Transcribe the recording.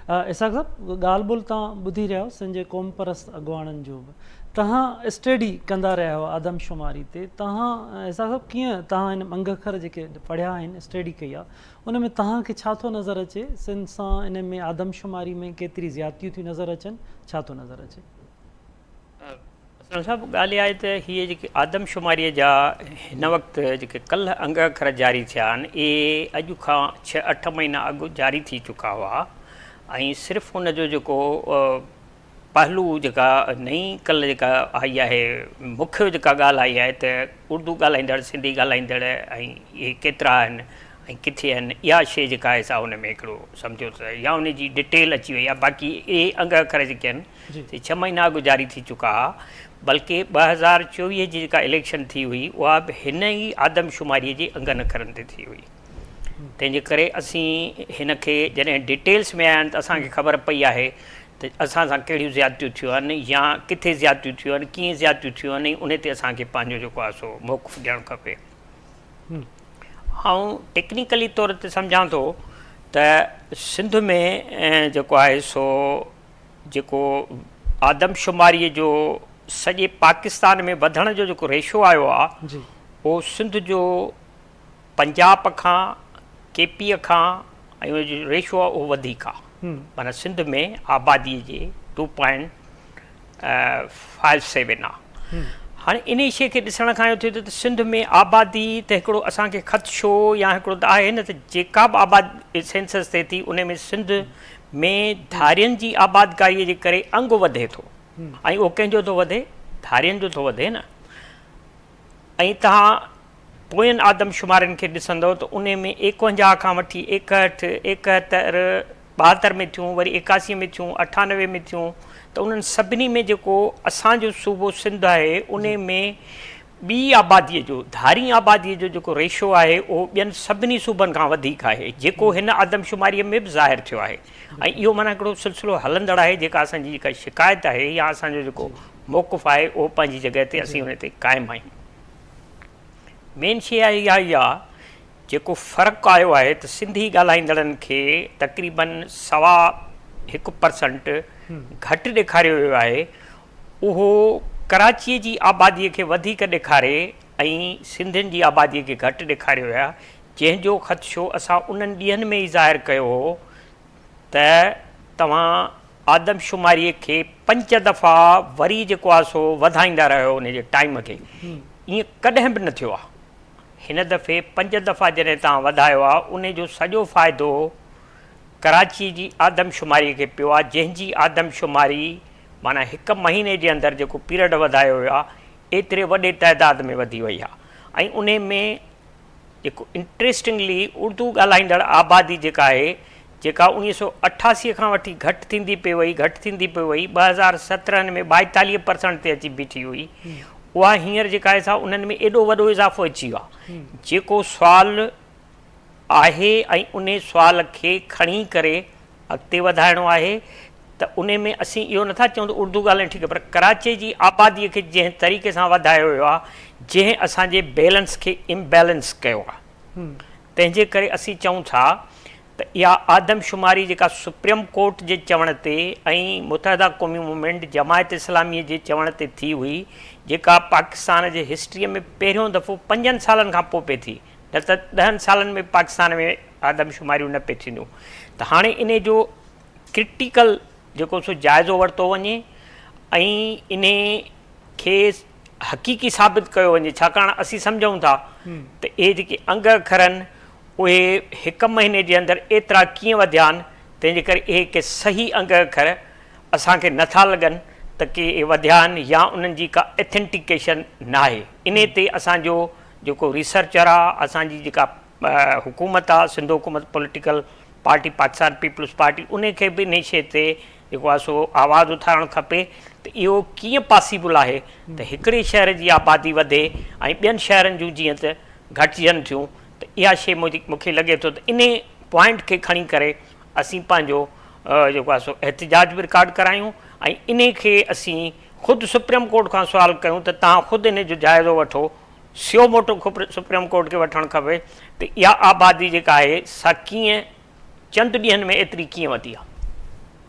اسحاق صاحب ڳالهه ٻولهه تان ٻڌي رهيا آهيو سنڌ جي قوم پرست اڳواڻن جو به تهان اسٽيڊي ڪندا رهيا آهيو آدمشماري تي تهان اسحاق صاحب ڪيئن تهان هن انگ اکر جيڪي پڙهيا آهن اسٽيڊي ڪئي آهي ان ۾ تهان کي ڇا ٿو نظر اچي سنڌ سان ان ۾ آدمشماري ۾ ڪيتري زيادتيون ٿيون نظر اچن ڇا ٿو نظر اچي؟ اسلم صاحب ڳالهه اها آهي ته هي جيڪي آدمشماري جا هن وقت جيڪي ڪلهه انگ اکر جاري ٿيا آهن اهي اڄ کان ڇهه اٺ مهينا اڳ جاري ٿي چڪا هئا ۽ صرف ان جو جيڪو پهلو جيڪا نئين ڪلهه جيڪا آئي آهي مکيه جيڪا ڳالهه آئي آهي ته اردو ڳالهائيندڙ سنڌي ڳالهائيندڙ ۽ اهي ڪيترا آهن ۽ ڪٿي آهن اها شيء جيڪا آهي سا ان ۾ هڪڙو سمجهو ته يا ان جي ڊٽيل اچي وئي آهي باقي اهي انگ اکر جيڪي آهن سي ڇهه مهينا اڳ جاري ٿي چڪا ها بلڪه 2024 جي جيڪا اليڪشن ٿي هئي اها به هن ئي آدمشماري جي انگن اکرن تي ٿي هئي تنهن جي ڪري اسين هن کي جڏهن ڊيٽيلس ۾ آيا آهن ته اسان کي خبر پئي آهي ته اسان سان ڪهڙيون زيادتيون ٿيون آهن يا ڪٿي زيادتيون ٿيون آهن ڪيئن زيادتيون ٿيون آهن ۽ ان تي اسان کي پنهنجو جيڪو آهي سو موقف ڏيڻ کپي. آئون ٽيڪنيڪلي طور تي سمجهان ٿو ته سنڌ ۾ جيڪو آهي سو جيڪو آدمشماري جو سڄي پاڪستان ۾ وڌڻ جو جيڪو ريشو آيو آهي اهو سنڌ جو پنجاب کان ڪي پي کان ۽ ان جو ريشو آهي اهو وڌيڪ آهي معنيٰ سنڌ ۾ آبادي جي ٽو پوائنٽ فائيو سيون آهي هاڻي انهي شيء کي ڏسڻ کان اهو ٿئي ٿو ته سنڌ ۾ آبادي ته هڪڙو اسان کي خدشو يا هڪڙو ته آهي نه ته جيڪا به آباد سينسس ٿئي ٿي ان ۾ سنڌ ۾ ڌارين جي آبادڪاري جي ڪري انگ وڌي ٿو ۽ اهو ڪنهن جو ٿو وڌي ڌارين جو ٿو وڌي نه ۽ توهان پوين آدمشمارين کي ڏسندؤ ته انهي ۾ ايڪونجاهه کان وٺي ايڪهٺ، ايڪهتر، ٻاهتر ۾ ٿيون، وري ايڪاسي ۾ ٿيون، اٺانوي ۾ ٿيون ته انهن سڀني ۾ جيڪو اسان جو صوبو سنڌ آهي انهي ۾ ٻي آباديء جو ڌارين آباديء جو جيڪو ريشو آهي اهو ٻين سڀني صوبن کان وڌيڪ آهي جيڪو هن آدمشماريء ۾ به ظاهر ٿيو آهي ۽ اهو معنيٰ هڪڙو سلسلو هلندڙ آهي جيڪا اسان جي جيڪا شڪايت آهي يا اسان جو جيڪو موقف آهي اهو پنهنجي جڳهه تي اسين ان تي قائم آهيون. مين شيء آهي اها ئي آهي جيڪو فرق آيو آهي ته سنڌي ڳالهائيندڙن کي تقريبن سوا هڪ پرسنٽ گهٽ ڏيکاريو ويو آهي اهو ڪراچيء جي آباديء کي وڌيڪ ڏيکاري ۽ سنڌين جي آباديء کي گهٽ ڏيکاريو ويو آهي جنهن جو خدشو اسان انهن ڏينهن ۾ ئي ظاهر ڪيو هو ته توهان آدمشماريء کي پنج دفعا وري جيڪو آهي سو وڌائيندا رهيو ان جي ٽائيم کي ائين ڪڏهن به نه ٿيو آهي هن دفعي پنج دفعا جڏهن توهان وڌايو آهي ان جو سڄو فائدو ڪراچي جي آدمشماري کي پيو آهي جنهن جي آدمشماري معنيٰ هڪ مهيني جي اندر جيڪو پيريڊ وڌايو ويو آهي ايتري وڏي تعداد ۾ وڌي وئي آهي ۽ ان ۾ جيڪو انٽريسٽنگلي اردو ڳالهائيندڙ آبادي جيڪا آهي جيڪا 1988 کان وٺي گهٽ ٿيندي پئي وئي گهٽ ٿيندي پئي وئي 2017 ۾ 42 پرسنٽ تي اچي بيٺي هئي اها هينئر جيڪا آهي سا انهن ۾ ايڏو وڏو اضافو اچي ويو آهي جيڪو سوال آهي ۽ انهي سوال کي کڻي ڪري اڳتي وڌائڻو آهي ته انهي ۾ اسين اهو نٿا چئون ته اردو ڳالهائڻ ٺيڪ آهي پر ڪراچي جي آبادي کي جنهن طريقي سان وڌايو ويو آهي جنهن اسان جي بيلنس کي امبيلنس ڪيو آهي تنهن جي ڪري اسين چئون ٿا ته اها آدمشماري جيڪا سپريم ڪورٽ جي چوڻ تي ۽ متحده قومي موومينٽ جماعت اسلامي جي چوڻ تي ٿي هئي جيڪا پاڪستان جي هسٽري ۾ پهريون دفعو پنجن سالن کان پوء پئي ٿي نه ته ڏهن سالن ۾ پاڪستان ۾ آدمشماريون نه پئي ٿينديون ته هاڻي انهي جو ڪرٽيڪل جيڪو سو جائزو ورتو وڃي ۽ انهي کي حقيقي ثابت ڪيو وڃي ڇاڪاڻ اسين سمجهون ٿا ته اهي جيڪي انگ اکر آهن اهي هڪ مهيني جي اندر ايترا ڪيئن وڌيا آهن تنهن جي ڪري اهي ڪي صحيح انگ اکر اسان کي نٿا لڳن ته ڪي اهي وڌيا آهن يا انهن جي ڪا اٿينٽيڪيشن ناهي انهي تي اسان جو جيڪو ريسرچر آ اسان جي جيڪا حڪومت آ سنڌ حڪومت political party Pakistan peoples party انهي کي به انهي شي تي جيڪو آ سو آواز اٿارڻ کپي ته اهو ڪيئن پاسيبل آهي ته هڪڙي شهر جي آبادي وڌي ۽ ٻين شهرن جون جيئن ته گهٽجن ٿيون ته اها شي مون کي لڳي ٿو ته انهي پوائنٽ کي کڻي ڪري اسين پنهنجو جيڪو آ سو احتجاج به رڪارڊ ڪرايون ۽ انهي کي اسين خود سپريم ڪورٽ کان سوال ڪيون ته توهان خود انهي جو جائزو وٺو سيو موٽو سپريم ڪورٽ کي وٺڻ کپي ته اها آبادي جيڪا آهي سا ڪيئن چند ڏينهن ۾ ايتري ڪيئن وڌي آهي.